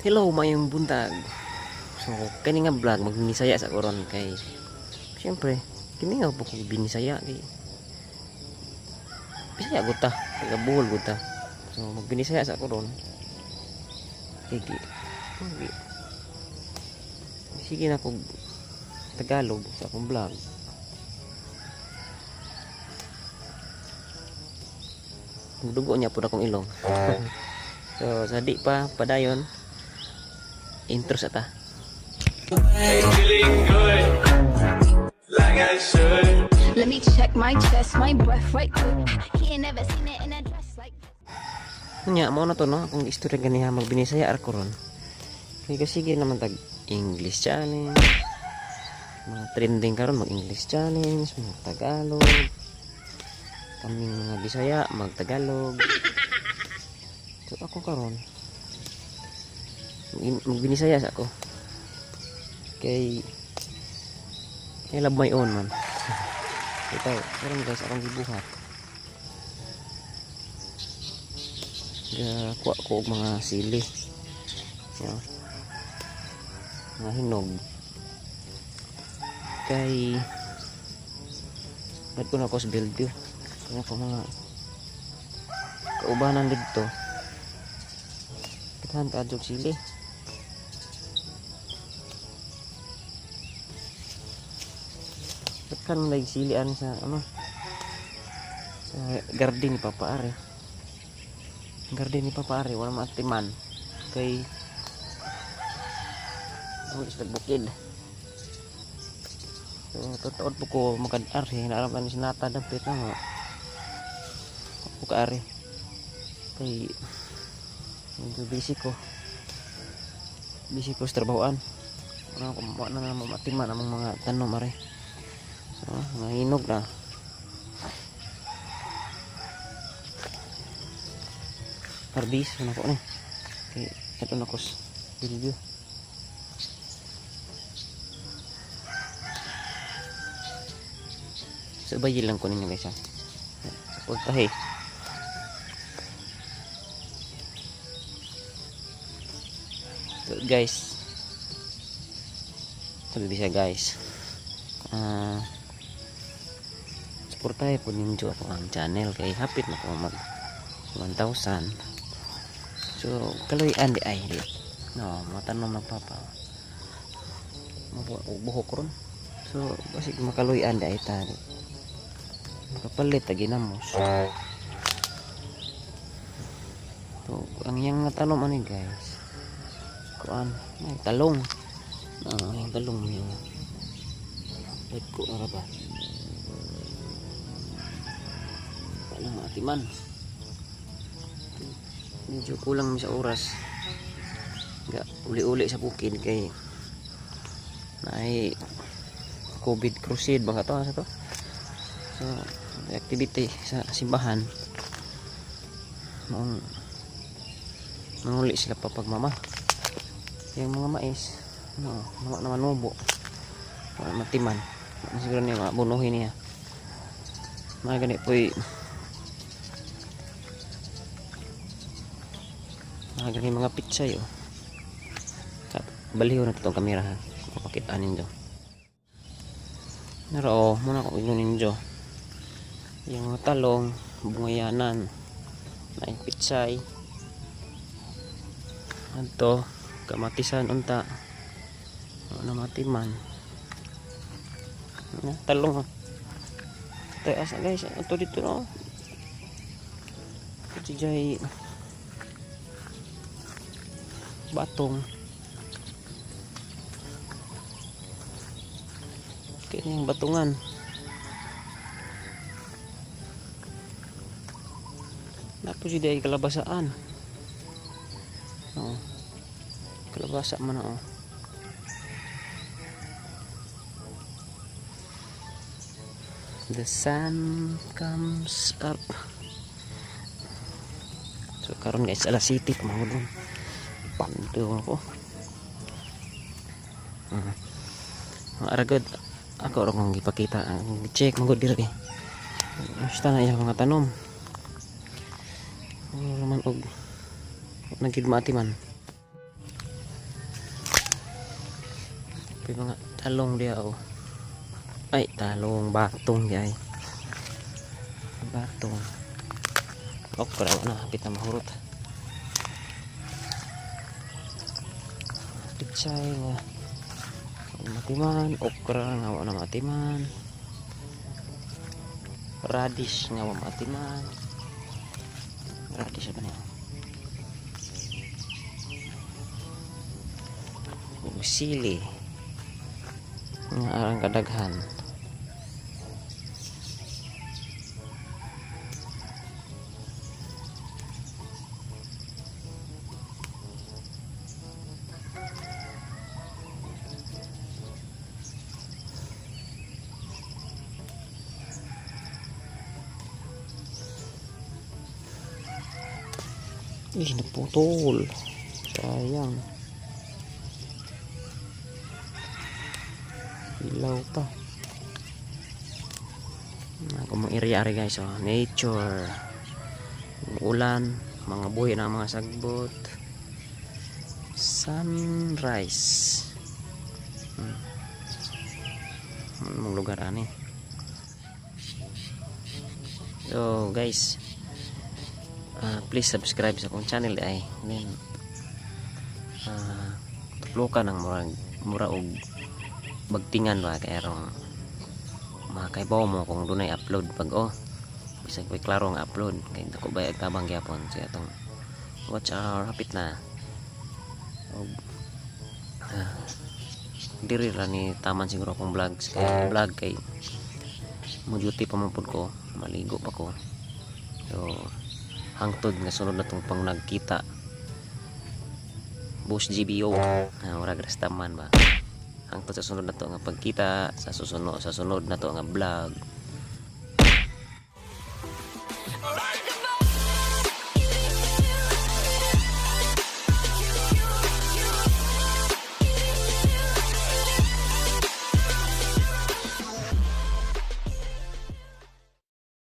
Hello, mayong buntag. So, kani nga vlog magbinisaya sa koron kay siyempre, kini nga po kong binisaya kay Bisaya gud ta, taga Bohol gud ta. So, magbinisaya sa koron. Kay sige na kog Tagalog sa akong vlog. Dugo niya pud akong ilong. So, sa di pa padayon, intro sa ta. Feeling good, like I should. Let me check my chest, my breath right quick. He ain't never seen it in a dress like this. Nya mo na to, no, akong istorya ganiha magbinisaya ar ko ron. Kay kasi sige naman tag English challenge. Mga trending karon mag English challenge, mag Tagalog. Kaming mga Bisaya mag Tagalog. So ako karon magbinisaya sa ako. Kay I love my own man. Ito, karon guys, akong gibuhat. Gakuha ko og mga sili. Yeah. Mga hinog. Kay ba't ko na ako sa Bellevue. Kaya ko mga kaubanan dito. Kitahan ka og sili. Ba't kan may sili ani sa ano? Sa garden ni Papa Ari. Garden ni Papa Ari wala maatiman kay ang isla bukid. So totoo po ko makad-ari naaram ani sinata dapit na nga. Ako ka ari. Kay medyo busy ko. Busy ko sa trabahoan. Wala ko wala na matiman ang mga tanom ari. So, mga hinog na. Harbis na ko ni. Kay ato na ko sa Bellevue. So bayi lang ko ninyo guys ha. Suportahe. So guys. Sabi bisa guys. Suportahe po ninyo ako ang channel kay hapit na ko mag 1,000. So kaloy-an di ay di. No, matanom nagpapa. Mabuo buhok ron. So basig makaloy-an di ay ta. Makapalit ta ginamos. So ang iyang nga tanom ani guys. Kuan, ay talong. Ah, ang talong niya. Wait ko ara ba. Wala maatiman. Medyo kulang mi sa oras. Ga uli-uli sa bukid kay naay COVID crusade ba ka to sa to? So activity sa simbahan. Maong manguli sila pa pagmama. Yung mga mais, no, mga naman nubo. Wala matiman. Wala siguro niya mabunuhin niya. Mga gani po'y mga gani mga pitsay oh. Baliho na itong kamera ha. Mapakita ninyo. Naro oh, muna ko inyo ninyo. Yung mga talong, bungayanan, may pitsay. Anto, kamatisan unta. Ano matiman. Na, talong oh. Tayo asa guys, ato dito no. Ito jay batong. Kaya yung batungan. Tapos yun ay kalabasaan. Oo. Kalabasa man oo. The sun comes up. So karon guys, alas 7 pa mga doon. Panto ako. Mga aragod, ako ra kong gipakita, ang check magod diri. Basta na iyang mga tanom. Wala man og nagid mati man. Napi mga talong diya oh. Ay, talong, batong di ay. Batong. Okra na hapit na mahurot. Pichay nga wa matiman, okra nga wa na matiman. Radish nga wa matiman. Radish ba niya? Ug sili nga arang kadaghan. Ih, naputol. Sayang. Ilaw pa. Ako mga area ari, guys, oh. Nature. Ulan, mga buhi na mga sagbot. Sunrise. Anong lugar ani? So, guys, please subscribe sa akong channel ay. Then, tuplokan ang murag mura og bagtingan ba kay arong makaibaw mo kung dunay upload pag oh bisag ko'y klaro ang upload kay dako ba tabang gyapon sa atong watch hour hapit na og diri ra ni taman siguro akong vlogs kay vlog kay mo duty pa man pud ko, maligo pa ko. So hangtod nga sunod na tong pang nagkita, Boss GBO, murag rastaman ba. Hangtod sa sunod na to nga pagkita, sa susunod na to nga vlog.